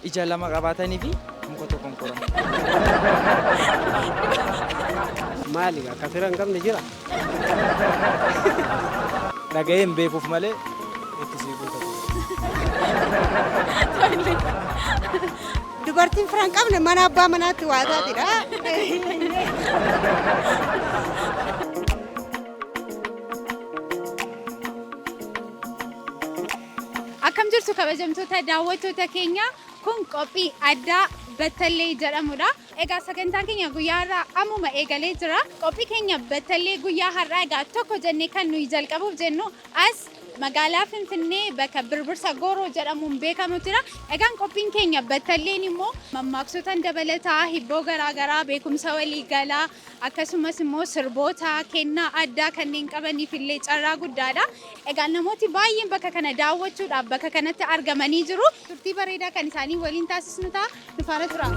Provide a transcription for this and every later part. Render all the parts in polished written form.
Ija lama qabaatanii fi muka tokkoon qoramu. Maali akka fira hin qabne jira? Dhaga'ee hin beekuuf malee itti siquu ta'u. Dubartiin fira hin qabne mana abbaa manaatti waa taatidha. Akkam jirtu kabajamtoota daawwattoota keenya, kun qophii addaa Battallee jedhamudha. Egaa sagantaan keenya guyyaa har'aa ammuma eegalee jira. Qophii keenya Battallee guyyaa har'aa egaa tokko jennee kan nuyi jalqabuuf jennu as magaalaa Finfinnee bakka Birbirsa Gooroo jedhamuun beekamuttidha. Egaan qophiin keenya Battalleen immoo mammaaksotaan dabalataa, hibboo garaagaraa, beekumsa waliigalaa, akkasumas immoo sirboota kennaa addaa kanneen qabaniif illee carraa guddaadha. Egaa namooti baay'een bakka kana daawwachuudhaaf bakka kanatti argamanii jiru. Turtii bareedaa kan isaanii waliin taasisnu ta'a. Nu faana tura.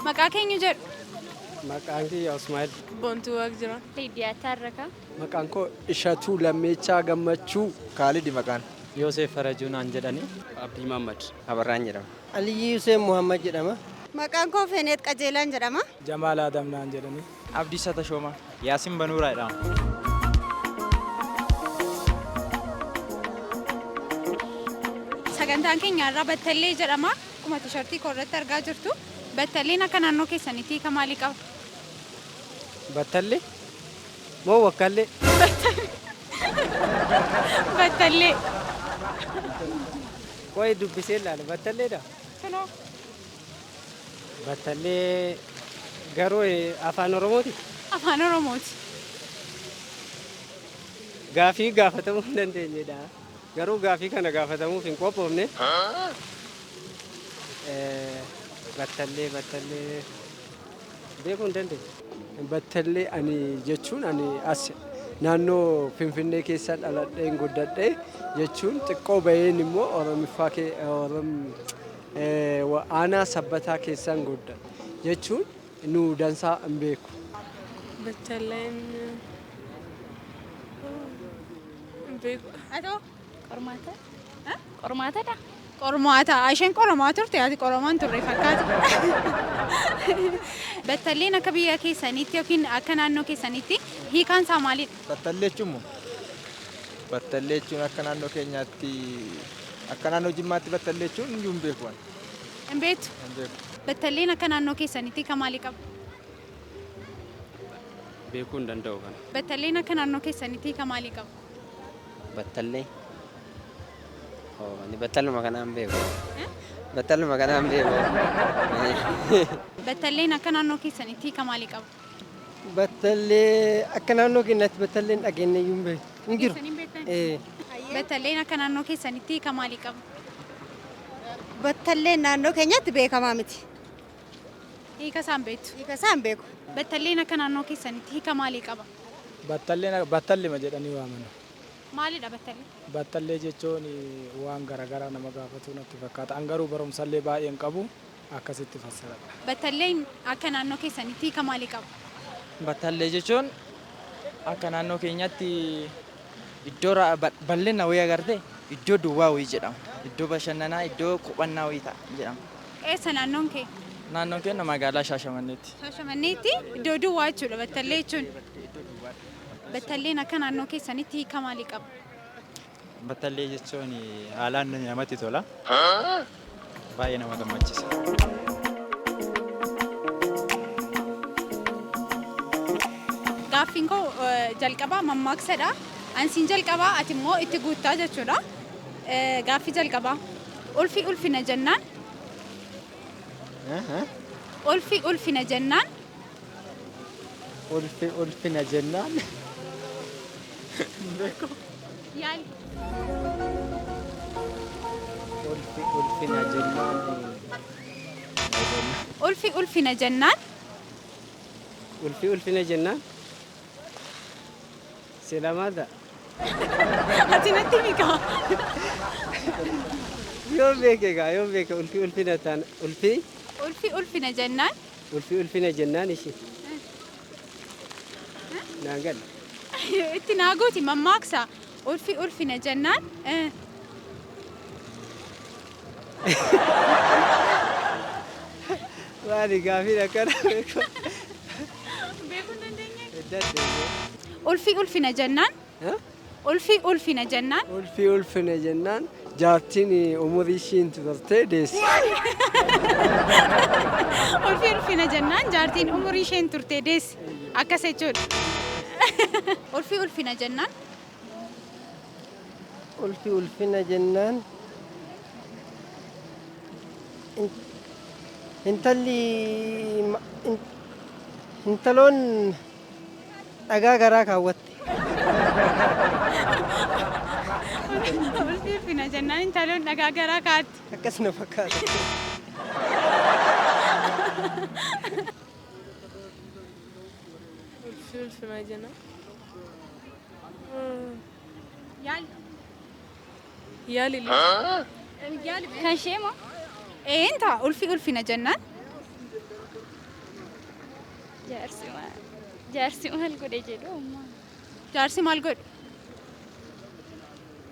Maqaa keenyu jedhu? Maqaan kiyya Usmaa'il. Boontuu Waaqjira. Liidiyaa Taarrakaa. Maqaan koo Ishatuu Lammeechaa Gammachuu. Kaalidi maqaan. Yoosef Farajuu naan jedhani. Abdii Mahammad Abarraan jedhama. Aliyyii Hussein Muhammad jedhama. Maqaan koo Feeneet Qajeelaan jedhama. Jamaal Adam naan jedhani. Abdiisaa Tashoomaa. Yaasin Banuuraa jedhama. Sagantaan keenya har'aa Battallee jedhama. Akkuma tishartii koo irratti argaa jirtu, Battalleen akka naannoo keessanitti hiika maalii qaba? Battallee moo wakkallee? Battallee. Qoy dubbisee ilaala. Battalleedha? Kunoo. Battallee garuu afaan Oromooti? Afaan Oromooti. Gaafii gaafatamuu hin dandeenyedha. Garuu gaafii kana gaafatamuuf hin qophoofne. Battallee, battallee beekuu hin dandeenye. Battallee ani jechuun ani as naannoo Finfinnee keessa dhaladheen guddadhe jechuun, xiqqoo baheen immoo Oromiffaa aanaa Sabbataa keessan guddadhe jechuun nu dansaa hin beeku. Battalleen hin beeku. Atoo? Qormaata. Qormaatadha. Qormaata. Isheen qoramaa turte, ati qoramaan turre fakkaata. Battalleen akka biyya keessaniitti yookiin akka naannoo keessaniitti hiikaan isaa maalidha? Battallee jechuun moo? Battallee jechuun akka naannoo keenyaatti, akka naannoo Jimmaatti battallee jechuun iyyuu hin beeku ani. Hin beektu? Hin beeku. Battalleen akka naannoo keessaniitti hiika maalii qaba? Beekuu hin danda'u kana. Battalleen akka naannoo keessaniitti hiika maalii qaba? Battallee. Oh, ani battaluma kanaan beeku. Battaluma kanaan beeku. Battalleen akka naannoo keessaniitti hiika maalii qaba? Battallee akka naannoo keenyaatti battalleen dhageenye iyyuu hin beeku. Hin jiru. Keessanii hin beektan? Ee. Battalleen akka naannoo keessanitti hiika maalii qaba? Battalleen naannoo keenyatti beekamaa miti. Hiika isaan beektu? Hiika isaan beeku. Battalleen akka naannoo keessanitti hiika maalii qaba? Battalleen battallima jedhanii waamanu. Maalidha battallee? Battallee jechuun waan garaagaraa nama gaafatu natti fakkaata. An garuu barumsallee baay'ee hin qabu, akkasitti fassaradha. Battalleen akka naannoo keessanitti hiika maalii qaba? Battallee jechuun akka naannoo keenyaatti iddoo bal'ina wayii agartee, iddoo duwwaa wayii jedhama. Iddoo bashannanaa, iddoo quphannaa wayii ta'a jedhama. Eessa naannoon kee? Naannoon keenya magaalaa Shaashamanneetti. Shaashamanneetti iddoo duwwaa jechuudha battallee jechuun. Battalleen akka naannoo keessanitti hiika maalii qaba? Battallee jechuun haalaan namatti tola. Baay'ee nama gammachiisa. Gaaffiin koo jalqabaa mammaaksadha. Ansiin jalqabaa, ati immoo itti guuttaa jechuudha. Gaaffii jalqabaa. Ulfi ulfina jennaan. Ulfi ulfina jennaan. Ulfi ulfina jennaan. Yaali. Ulfi ulfina jennaan. Ulfi ulfina jennaan. Ulfi ulfina jennaan. Sila maal ta'a? Ati natti mikaa. Yoo beeke egaa, yoo beeke, ulfi ulfina ta'an, ulfi Ulfi ulfina jennaan. Ulfi ulfina jennaan ishee. Naan galle. Itti naa guuti mammaaksa. Ulfi ulfina jennaan. Maali gaafiin akkana beeku. Beekuu hin dandeenye? Dandeenye. Ulfi ulfina jennaan. Ulfi ulfina jennaan. Ulfi ulfina jennaan jaartiin umurii ishiin turtee deessi. Ulfi ulfina jennaan jaartiin umurii isheen turtee deessi. Akkas jechuudha. Ulfi ulfina jennaan. Ulfi ulfina jennaan intalli intaloon dhagaa garaa kaawwatte. Ulfi ulfina jennaan intaloon dhagaa garaa kaatti. Akkas na fakkaata. Ulfi ulfina jennaan. Yaali. Yaali. Yaali. Kan ishee moo? Een ta'a ulfi ulfina jennaan. Jaarsi maal? Jaarsi maal godhe jedhu amma. Jaarsi maal godhe?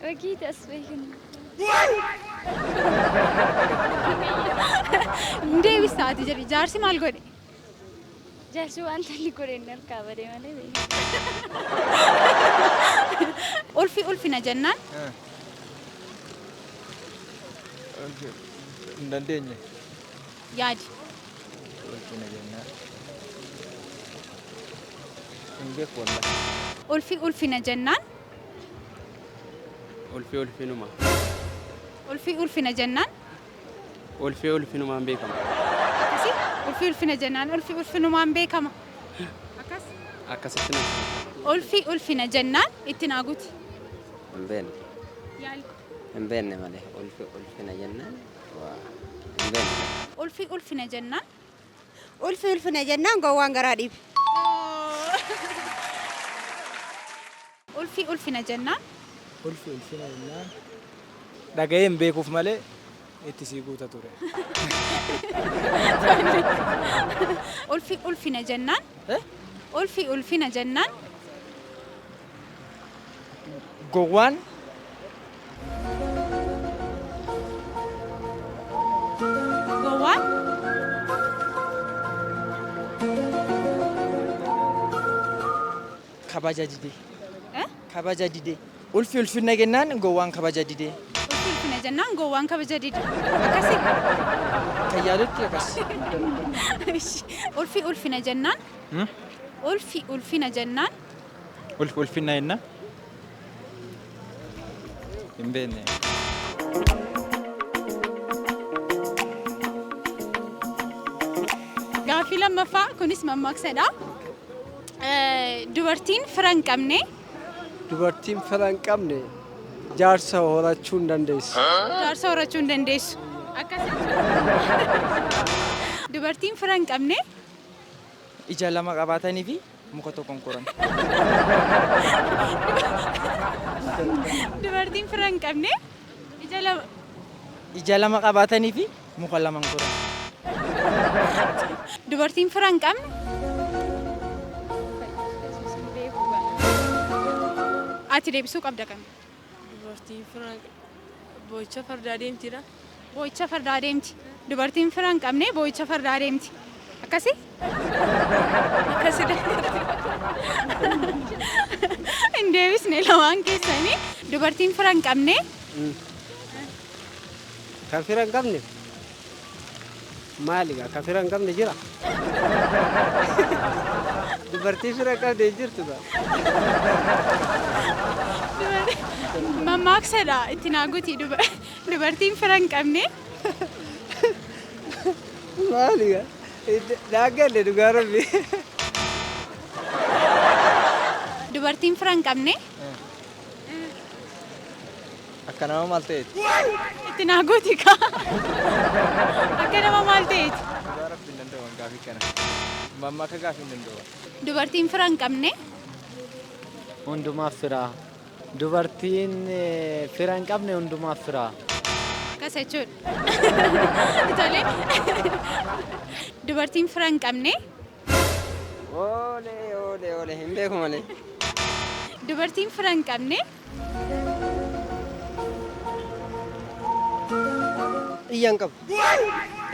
Hojii tas beeknu. Deebis taati jedhi jaarsi maal godhe? Jaarsi wanta inni godhe inni harkaa badee malee beeknu. Ulfi ulfina jennaan. Hin dandeenye. Yaadi. Ulfina jennaan. Hin beeku wallahi. Ulfi ulfina jennaan. Ulfi ulfinuma. Ulfi ulfina jennaan. Ulfi ulfinumaan beekama. Akkasii ulfi ulfina jennaan ulfi ulfinumaan beekama. Akkas. Akkasitti nama. Ulfi ulfina jennaan itti naa guuti. Hin beekne. Yaali. Hin beekne malee ulfi ulfina jennaan waa hin beekne. Ulfi ulfina jennaan. Ulfi ulfina jennaan gowwaan garaa dhiibe. Ulfi ulfina jennaan. Ulfi ulfina jennaan dhaga'ee hin beekuuf malee itti sii guuta ture. Ulfi ulfina jennaan. Ulfi ulfina jennaan. Gowwaan Gowwaan. Kabaja didee. Kabaja didee. Ulfi ulfina jennaan gowwaan kabaja didee. Ulfi ulfina jennaan gowwaan kabaja dide. Akkasii. Kan yaadutti akkas. Ulfi ulfina jennaan. Ulfi ulfina jennaan. Ulfi ulfina jennaan. Hin beekne. Gaaffii lammaffaa kunis mammaaksadha. Dubartiin fira hin qabne. Dubartiin fira hin qabne jaarsa horachuu hin dandeessu. Jaarsa horachuu hin dandeessu. Akkas jechuudha. Dubartiin fira hin qabne. Ija lama qabaatanii fi muka tokkoon koran. Dubartiin fira hin qabne ija lama. Ija lama qabaatanii fi muka lama koran. Dubartiin fira hin qabne. Ati deebisuu qabda kan. Dubartiin fira boo'icha fardaa deemtidha. Boo'icha fardaa deemti. Dubartiin fira hin qabne boo'icha fardaa deemti. Akkasii? Akkasidha. Hin deebisne lamaan keessanii. Dubartiin fira hin qabne. Kan fira hin qabne maali gaa kan fira hin qabne jira? Dubartii fira hin qabne hin jirtu gaa. Mammaaksadha itti naa guuti dubartiin fira hin qabne. Maali gaa daaggalle dhugaa rabbi. Dubartiin fira hin qabne. Akka nama maal ta'eeti? Itti naa guuti kaa. Akka nama maal ta'eeti? Dhugaa rabbi hin danda'u gaafii kana. Mammaaka gaafii hin danda'u. Dubartiin fira hin qabne. Hundumaaf fira. Dubartiin fira hin qabne hundumaaf fira. Akkas jechuudha. Tole. Dubartiin fira hin qabne. Oolee oolee godhe hin beeku malee. Dubartiin fira hin qabne Iyya hin qabdu.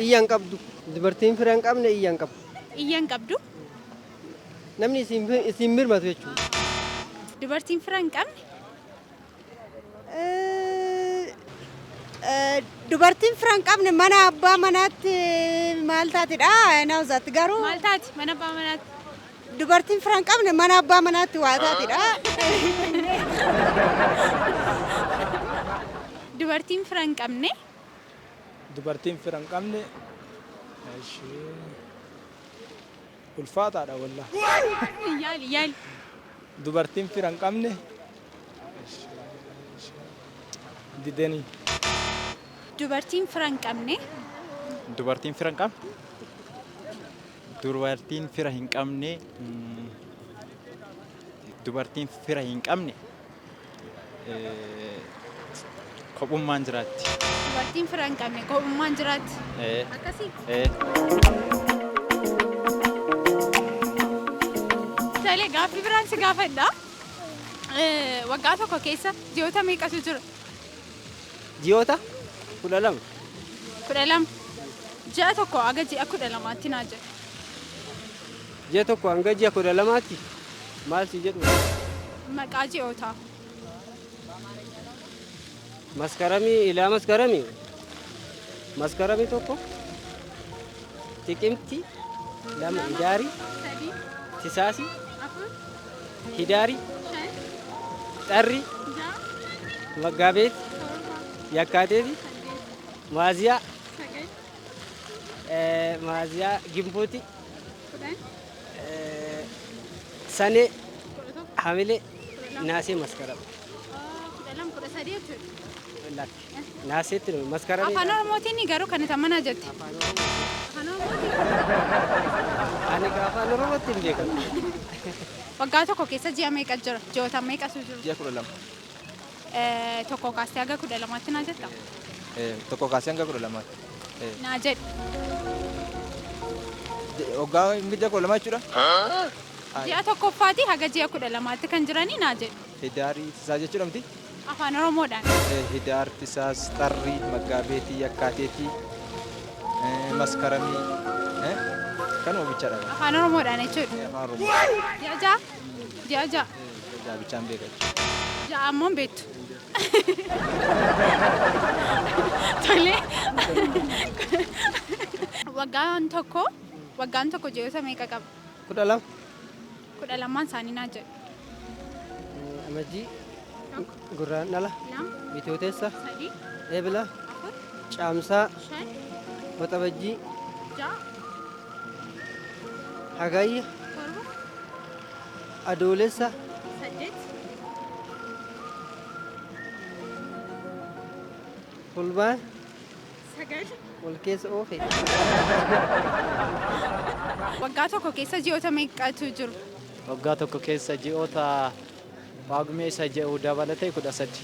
Iyya hin qabdu. Dubartiin fira hin qabne iyya hin qabdu. Iyya hin qabdu. Namni isin birmatu jechuudha. Dubartiin fira hin qabne Dubartiin fira hin qabne mana abbaa manaatti maal taatidha? Naawuzaatti garuu. Maal taati mana abbaa manaatti? Dubartiin fira hin qabne mana abbaa manaatti waa taatidha. Dubartiin fira hin qabne Dubartiin fira hin qabne ishee ulfaataadha wallaa. Yaali, yaali. Dubartiin fira hin qabne didanii. Dubartiin fira hin qabne Dubartiin fira hin qabne? Dubartiin fira hin qabne, dubartiin fira hin qabne kophummaan jiraatti. Dubartiin fira hin qabne kophummaan jiraatti. Ee. Akkasii? Ee. Tole, gaaffii biraan si gaafadha. Waggaa tokko keessa ji'oota meeqatu jira? Ji'oota 12. 12. Ji'a tokko haga ji'a 12tti naa jedhu. Ji'a tokko hanga ji'a 12tti maal si jedhu? Maqaa ji'ootaa. Maskaramii ilaa maskaramii. Maskaramii 1. Xiqimti 2, Hidaarii. 3. Tisaasi. 4. Hidaarii. 5. Xarri. 6. Maggaabeet. 7. Yakkaateeti. 8. Maaziyaa. 9. Maaziyaa Gimbooti. 10. Sanee. 11. Hamilee. 12. Naasee Maskarama. 12, 13 jechuudha. Lakki. Naaseetti dhume maskaramii. Afaan Oromootiin garuu kan itti mana jette. Afaan Oromootiin. Ani afaan Oromootti hin beekan. Waggaa tokko keessa ji'a meeqa jira? Ji'oota meeqatu jiru? Ji'a 12. Tokko kaastee haga 12tti naa jetta? Tokko kaasee hanga 12tti. Naa jedhi. Waggaa ji'a 12 jechuudha? Ji'a tokkoffaati haga ji'a 12tti kan jiranii naa jedhi. Hidaarii Tisaas jechuudha miti? Afaan Oromoodhaan. Hidaar, Tisaas, Xarrii, Maggaabeetii, Yakkaateetii, Maskaramii, kanuma bichaadha. Afaan Oromoodhaan jechuudha. Afaan Oromoo. Ji'a 6? Ji'a 6. Ja'a bichaan beeka jechuudha. Ja'a ammoo hin beektu. Tole. Waggaan tokko ji'oota meeqa qaba? 12. 12n isaanii naa jedhu. Amajjii. Gurraandhala. 2. Bitootessa. 3. Ebla. 4. Caamsaa. 5. Waxabajjii. 6. Hagayya. 7. Adoolessa. 8. Fulbaana. 9. Wal keessa oofe. Waggaa tokko keessa ji'oota meeqatu jiru? Waggaa tokko keessa ji'oota Paagmee isa jedhu dabalatee 13.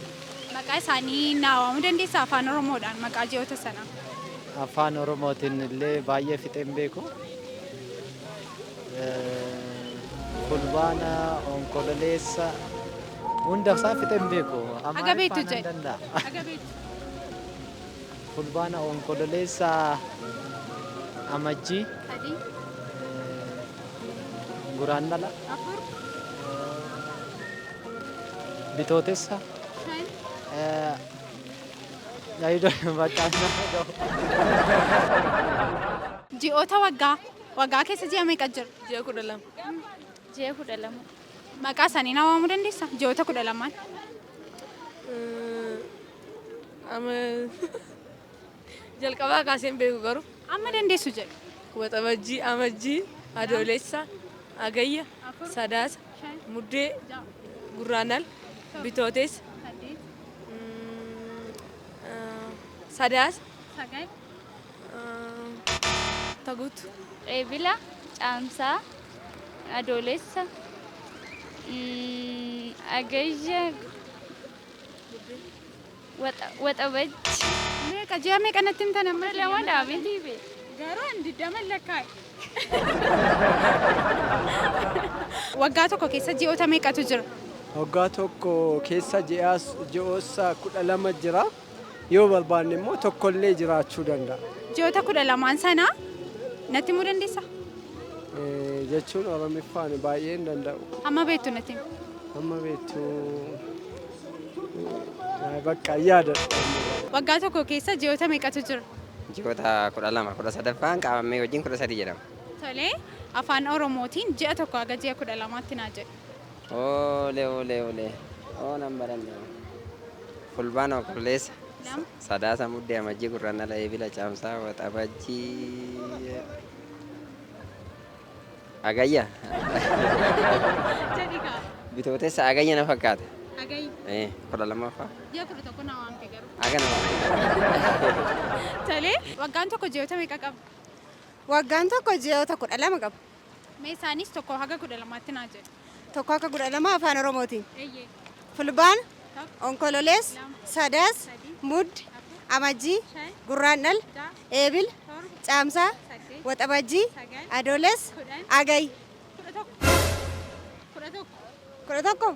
Maqaa isaanii naa waamuu dandeessaa afaan Oromoodhaan maqaa ji'oota sanaa? Afaan Oromootiin illee baay'ee fixee hin beeku. Fulbaana, Onkololeessa, hunda isaa fixee hin beeku. Haga beektu Amaariffaan nan jedhe. danda'a. Haga beektu. Fulbaana, Onkololeessa, Amajjii, 3. Guraandhala, 4. Bitootessa. 5. Bakka nama gahu. Ji'oota waggaa keessa ji'a meeqa jira? Ji'a 12. Ji'a 12. Maqaa isaanii naa waamuu dandeessaa? Ji'oota 12n. Amma jalqabaa kaasee hin beeku garuu. Amma dandeessu jedhu. Waxabajjii, Amajjii, Adoolessa, Hagayya, Sadaasa, Muddee, Gurraandhala, Bitootessa, Sadaasa, 9. Taguutu. Eebila, Caamsaa, Adoolessa, Hagayya, Waxabajji. Meeqa ji'a meeqa natti himtan amma? Lama dhaabee bee. Garuu ani 20 lakkaa'e. Waggaa tokko keessa ji'oota meeqatu jira? Waggaa tokko keessa ji'oota 12 jira. Yoo barbaanne immoo tokkollee jiraachuu danda'a. Ji'oota 12n sana natti himuu dandeessaa? Jechuun Oromiffaan baay'ee hin danda'u. Hamma beektu natti himi. Hamma beektu bakka yaadadha. Waggaa tokko keessa ji'oota meeqatu jira? Ji'oota 12, 13ffaan qabamee wajjin 13 jedhama. Tolee, afaan Oromootiin ji'a tokko haga ji'a 12tti naa jedhi. Oolee oolee oolee. Oo nan baranne. Fulbaana, Onkololeessa. Lama. Sadaasa, Muddee, Amajjii, Gurraandhala, Eebila, Caamsaa, Waxabajjii. Hagayya. Jedhi kaa. Bitootessa, Hagayya na fakkaata. Hagayya. 12ffaa. Ji'a 11 naa waamte garuu. Haga nama. Tolee, waggaan tokko ji'oota meeqa qaba? Waggaan tokko ji'oota 12 qaba. Mee isaanis tokko haga 12tti naa jedhi. Tokko akka 12 afaan Oromootiin. Eeyyee. Fulbaana, Tokko. Onkololeessa, Lama. Sadaas, Sadii. Mudde, Afur. Amajjii, Shan. Gurraandhala, Ja'a. Eebila, Torba. Caamsaa, Saddeet. Waxabajjii, Sagal. Adoolessa, 10. Hagayya. 11. 11. 11?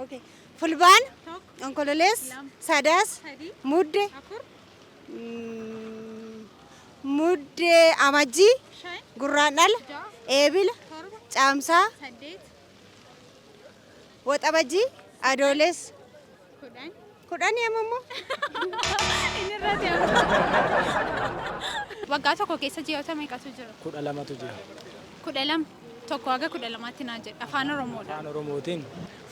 Okay. Fulbaana, Tokko. Onkololeessa, Lama. Sadaas, Sadii. Mudde, Afur. Muddee, Amajjii, Shan. Gurraandhala, Ja'a. Eebila, Torba. Caamsaa, Saddeet. Waxabajjii, Adoolessa. 10. 10 yemmuu Inni irratti amma. Waggaa tokko keessa ji'oota meeqatu jira? 12tu jira. 12. Tokko haga 12tti naa jedhi. Afaan Oromoodha. Afaan Oromootiin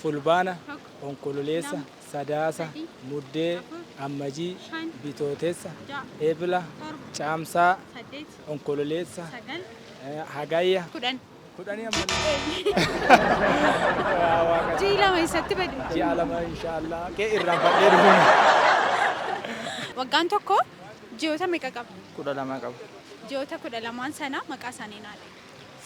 Fulbaana, Tokko. Onkololeessa, Lama. Sadaasa, Sadii. Muddee, Afur. Ammajii, Shan. Bitootessa, Ja'a. Eebila, Torba. Caamsaa, Saddeet. Onkololeessa, Sagal. Hagayya. 10. Kudhanii amma. Ji'i lama eessatti bade? Ji'a lama inshaallah kee irraanfadhee dhufuun. Waggaan tokko ji'oota meeqa qaba? 12 qaba. Ji'oota 12n sana maqaa isaanii naa dhahi.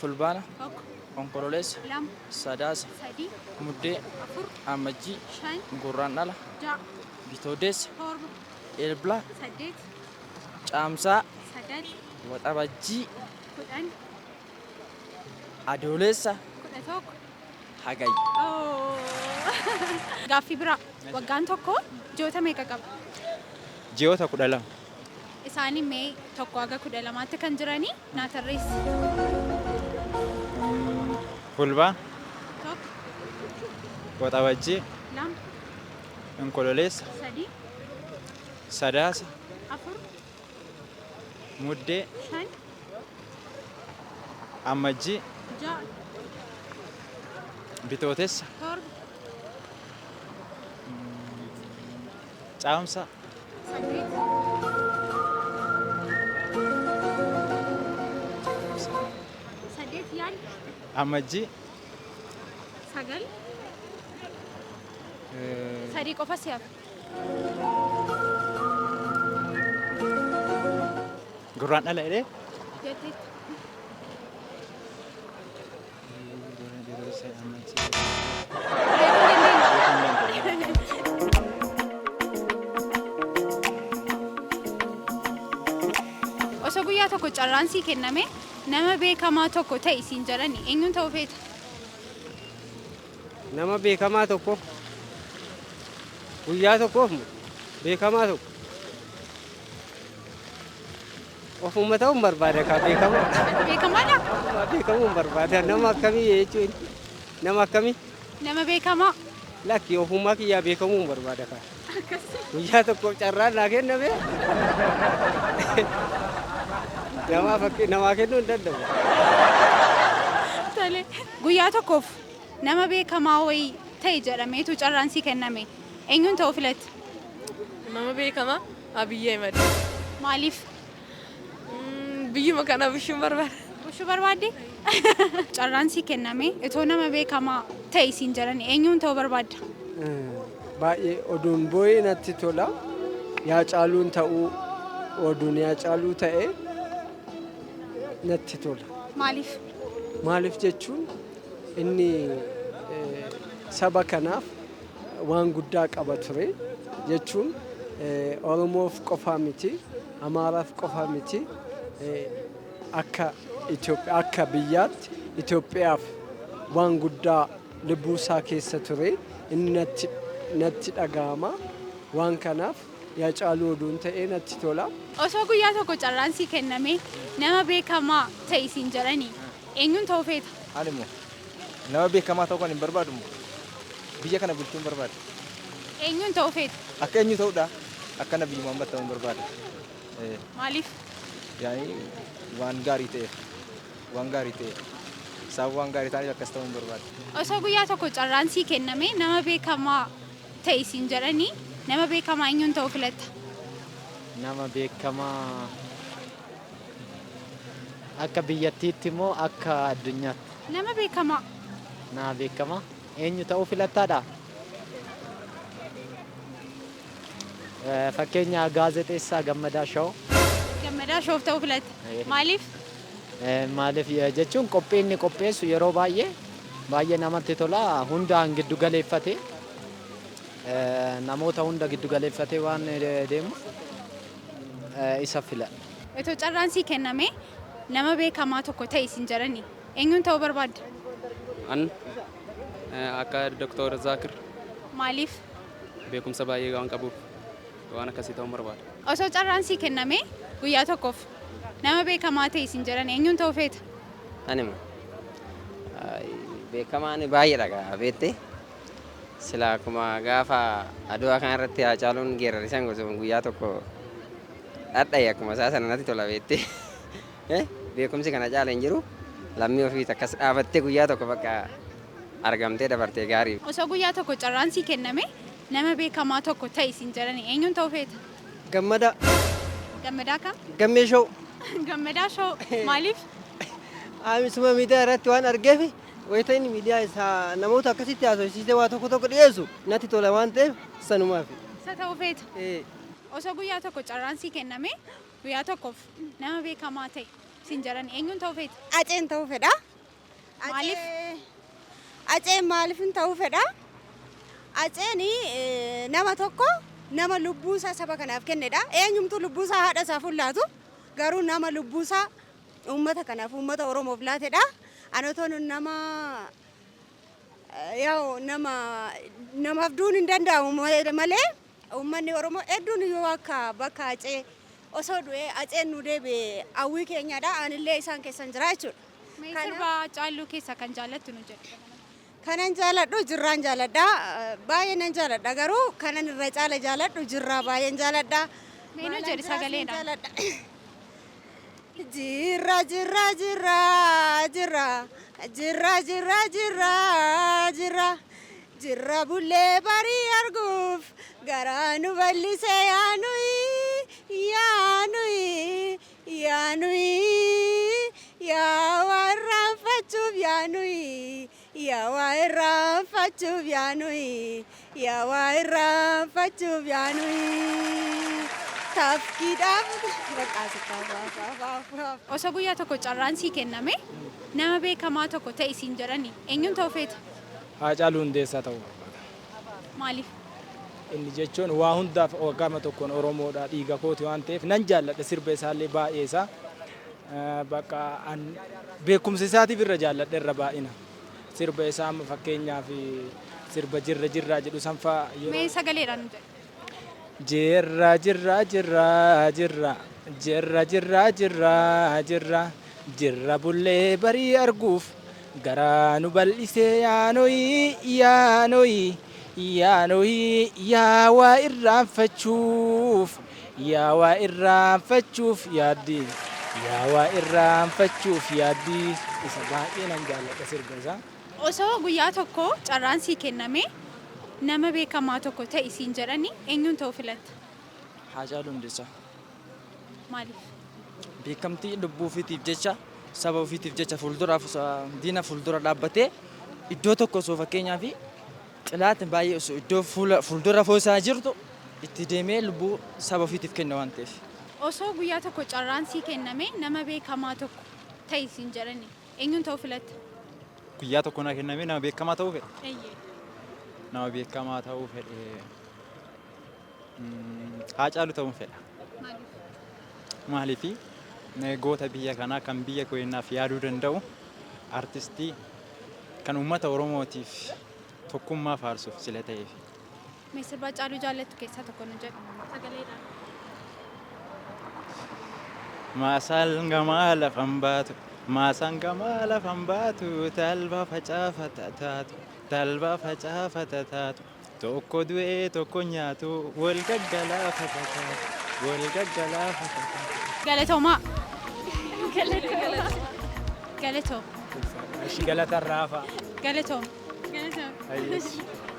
Fulbaana, Tokko. Onkololeessa, Lama. Sadaasa, Sadii. Muddee, Afur. Amajjii, Shan. Gurraandhala, Ja'a. Bitootessa, Torba. Eebila, Saddeet. Caamsaa, Sagal. Waxabajjii, 10. Adoolessa, 11. Hagayya. Oh. Gaaffii biraa. Waggaan tokko ji'oota meeqa qaba? Ji'oota 12. Isaanii mee tokko haga 12tti kan jiranii naa tarreessi. Fulbaana, Tokko. Waxabajjii, Lama. Onkololeessa, Sadii. Sadaasa, Afur. Muddee, Shan. Ammajjii, Ja'a. Bitootessa, Torba. Caamsaa, Saddeet. Saddeet yaali. Ammajjii, Sagal. Sadii qofa si hafe. Gurraandhala jedhee. Jetteetti. Beekuu hin dandeenye. Osoo guyyaa tokko carraan sii kenname nama beekamaa tokko ta'i siin jedhani eenyuun ta'uu feeta? Nama beekamaa tokko guyyaa tokkoof moo beekamaa tokko ofuma ta'uun barbaada kaa beekamaa. Ati beekamaadha? Ofuma beekamuun barbaada nama akkamii jechuun nama akkamii Nama beekamaa. Lakki, ofummaa kiyyaa beekamuun barbaada kaa. Guyyaa tokkoof carraan naa kenname namaa kennuu hin danda'u. Tole. Guyyaa tokkoof nama beekamaa wayii ta'e jedhameetu carraan sii kenname. Eenyuun ta'uu filatta? Nama beekamaa Abiyyi Ahimad. Maaliif? Biyyuma kana bulchuun barbaada. Bulchuu barbaadde? Carraan sii kenname itoo nama beekamaa ta'e siin jedhani eenyuun ta'uu barbaadda? Baay'ee oduun boo'ee natti tola. Yaa caaluun ta'uu oduun yaa caaluu ta'e natti tola. Maaliif? Maaliif jechuun inni saba kanaaf waan guddaa qaba ture jechuun Oromoof qofaa miti, Amaaraaf qofaa miti, akka Itoophiyaa akka biyyaatti Itoophiyaaf waan guddaa lubbuu isaa keessa ture inni natti dhaga'ama. Waan kanaaf Haacaaluu oduun ta'ee natti tola. Osoo guyyaa tokko carraan sii kenname nama beekamaa ta'e siin jedhanii eenyuun ta'uu feeta? Ani immoo nama beekamaa ta'uu kan hin barbaadu immoo biyya kana bulchuu hin barbaada. Eenyuun ta'uu feeta? Akka eenyu ta'uudha? Akka Nabiyyi Muhammad ta'uu hin barbaada. Maaliif? Yaani waan gaarii ta'eef waan gaarii ta'eef isaan waan gaarii ta'aniif akkas ta'uu hin barbaada. Osoo guyyaa tokko carraan sii kenname nama beekamaa ta'e siin jedhanii nama beekamaa eenyuun ta'uu filatta? Nama beekamaa akka biyyattiitti immoo akka addunyaatti? Nama beekamaa. Nama beekamaa eenyu ta'uu filattaadha? Fakkeenya gaazexeessaa Gammadaa Shawoo. Gammadaa Shawoo ta'uu filatta. Maaliif? Maaliif jechuun qophii inni qopheessu yeroo baay'ee baay'ee namatti tola. Hundaan giddu galeeffatee, namoota hunda giddu galeeffatee waan deemuuf isa fila. Otoo carraan sii kenname nama beekamaa tokko ta'e siin jedhanii eenyuun ta'uu barbaadda? An akka Dr. Zaakir. Maaliif? Beekumsa baay'ee waan qabuuf waan akkasii ta'uu barbaada. Osoo carraan sii kenname guyyaa tokkoof nama beekamaa ta'e siin jedhan eenyuun ta'uu feeta? Anima beekamaan baay'eedha gaa beekte. Sila akkuma gaafa Adwaa kana irratti Haacaaluun geerrarisan gosa guyyaa tokko dhadhaye akkuma isaa sana natti tola beekte. Beekumsi kana caala hin jiru. Lammii ofiis akkas dhaabattee guyyaa tokko bakka argamtee dabartee gaarii. Osoo guyyaa tokko carraan sii kenname nama beekamaa tokko ta'e siin jedhan eenyuun ta'uu feeta? Gammadaa. Gammadaa kam? Gammee Shoo. Gammadaa Shoo. Maaliif? Amisuma miidiyaa irratti waan argeef wayita inni miidiyaa isaa namoota akkasitti haasofsiisee waa tokko tokko dhiyeessu natti tola waan ta'eef sanumaaf. Isa ta'uu feeta? Osoo guyyaa tokko carraan sii kenname guyyaa tokkoof nama beekamaa ta'e siin jedhan eenyuun ta'uu feeta? Aceen ta'uu fedha. Maaliif? Aceen maaliif hin ta'uu fedha? Aceen nama tokko nama lubbuusaa saba kanaaf kennedha. Eenyumtuu lubbuusaa haadha isaaf hin laatu. Garuu nama lubbuusaa uummata kanaaf uummata Oromoof laatedha. Ani otoo nama yaa'u nama namaaf duun hin danda'amu malee uummanni Oromoo hedduun yoo akka bakka Acee osoo du'ee Aceen nu deebi'e hawwii keenyadha. Anillee isaan keessan jira jechuudha. Mee sirba Haacaaluu keessaa kan jaallattu nu jedhu. Kanan jaaladhu Jirraan jaaladha. Baay'ee nan jaaladha garuu kanan irra caala jaaladhu Jirraa baay'een jaaladha. Mee nu jedhi sagaleedhaan. Jirra jirra jirra jirra jirra jirra jirra jirra jirra bullee barii arguuf garaa nu bal'ise yaanuyi yaanuyi yaanuyi yaa waa irraanfachuuf yaanuyi yaa waa irraanfachuuf yaanuyi yaa waa irraanfachuuf yaanuyi tafkiidhaaf Osoo guyyaa tokko carraan sii kenname nama beekamaa tokko ta'e siin jedhani eenyuun ta'uu feeta? Haacaaluu Hundeessaa ta'uu barbaada. Maaliif? Inni jechuun waa hundaaf gama tokkoon Oromoodha dhiiga kooti waan ta'eef nan jaalladha sirba isaallee baay'ee isaa. Bakka beekumsa isaatiif irra jaalladha irra baay'ina. Sirba isaa amma fakkeenyaaf sirba Jirra Jirraa jedhu sanfaa yeroo. Mee sagaleedhaan nu jedhi. Jirra jirra jirra jirra jirra jirra jirra jirra jirra bullee barii arguuf garaa nu bal'isee yaanoyi yaanoyi yaanoyi yaa waa irraanfachuuf yaa waa irraanfachuuf yaaddi yaa waa irraanfachuuf yaaddi isa baay'ee nan jaalladha sirba isaa. Osoo guyyaa tokko carraan sii kenname nama beekamaa tokko ta'e siin jedhani eenyuun ta'uu filatta? Haacaaluu Hundeessaa. Maaliif? Beekamtii lubbuu ofiitiif jecha saba ofiitiif jecha fuulduraaf diina fuuldura dhaabbatee iddoo tokko osoo fakkeenyaaf xilaatiin baay'ee osoo iddoo fuuldura foosaa jirtu itti deemee lubbuu saba ofiitiif kenna waan ta'eef. Osoo guyyaa tokko carraan sii kenname nama beekamaa tokko ta'e siin jedhani eenyuun ta'uu filatta? Guyyaa tokko naa kenname nama beekamaa ta'uu fedhe. Eeyyee. Nama beekamaa ta'uu fedhe. Haacaaluu ta'uu fedha. Maaliif? Maaliifi goota biyya kanaa kan biyya keenyaaf yaaduu danda'u artistii Kan uummata Oromootiif tokkummaa faarsuuf sila ta'eef. Mee sirba Hacaaluu jaallattu keessaa tokko nu jedhi. Sagaleedhaan. Maasaan gamaa lafan baatu, maasaan gamaa lafan baatu, talba facaafata taatu, talba facaafata taatu, tokko du'ee tokko nyaatu, wal gaggalaafata taatu, wal gaggalaafata taatu. Galatoomaa. Galatoom. Ashi galata raafa. Galatoom. Galatoom.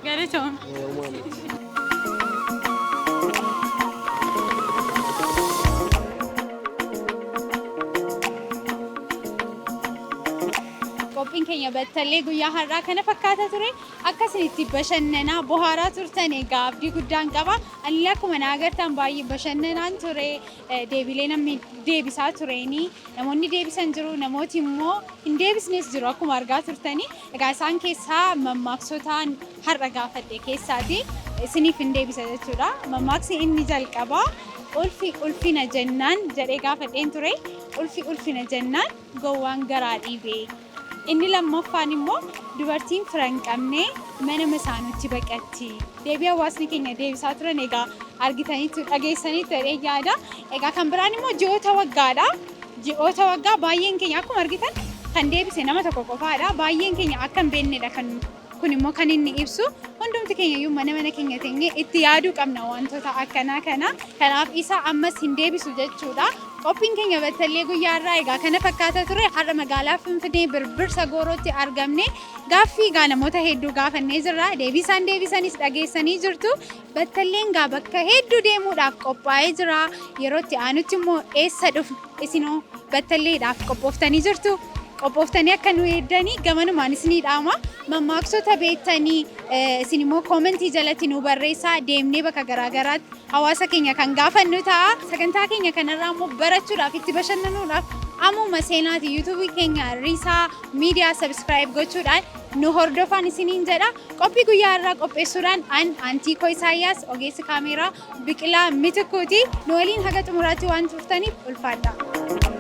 Galatoom. Qophiin keenya battallee guyyaa har'aa kana fakkaata ture. Akka isin itti bashannanaa bohaaraa turtan egaa abdii guddaan qaba. Anillee akkuma na agartan baay'ee bashannanaan ture. Deebiilee namni deebisaa tureeni. Namoonni deebisan jiru, namooti immoo hin deebisnes jiru akkuma argaa turtanii. Egaa isaan keessaa mammaaksotaan har'a gaafadhe keessaati isiniif hin deebisa jechuudha. Mammaaksi inni jalqabaa ulfi ulfina jennaan jedhee gaafadheen ture. Ulfi ulfina jennaan gowwaan garaa dhiibee. Inni lammaffaan immoo dubartiin fira hin qabne mana masaanutti baqatti. Deebii hawaasni keenya deebisaa turan egaa argitaniitu dhageessaniitu jedhee yaada. Egaa kan biraan immoo ji'oota waggaadha. Ji'oota waggaa baay'een keenya akkuma argitan kan deebise nama tokko qofaadha. Baay'een keenya akka hin beeknedha kan kun immoo kan inni ibsu hundumti keenya iyyuu mana mana keenya teenyee itti yaaduu qabna wantoota akkanaa kana. Kanaaf isa ammas hin deebisu jechuudha. Qophiin keenya battallee guyyaa irraa egaa kana fakkaata ture. Har'a magaalaa Finfinnee Birbirsa Goorootti argamne gaaffii egaa namoota hedduu gaafannee jirra. Deebii isaan deebisanis dhageessanii jirtu. Battalleen gaa bakka hedduu deemuudhaaf qophaa'ee jira. Yeroo itti aanutti immoo eessa dhufna? Isinoo battalleedhaaf qophooftanii jirtu? Qophooftanii akka nu eeddanii gamanumaan isinii dhaama. Mammaaksota beektanii isin immoo koomentii jalatti nu barreessaa deemnee bakka garaagaraatti hawaasa keenya kan gaafannu ta'a. Sagantaa keenya kanarraa immoo barachuudhaaf itti bashannanuudhaaf ammuma seenaati yuutuubii keenya Riisaa Miidiyaa subscribe gochuudhaan nu hordofaan isiniin jedha. Qophii guyyaa irraa qopheessuudhaan an Antiikoo Isaayyaas ogeessi kaameeraa Biqilaa Mitikkuuti. Nu waliin haga xumuraatti waan turtaniif ulfaadha.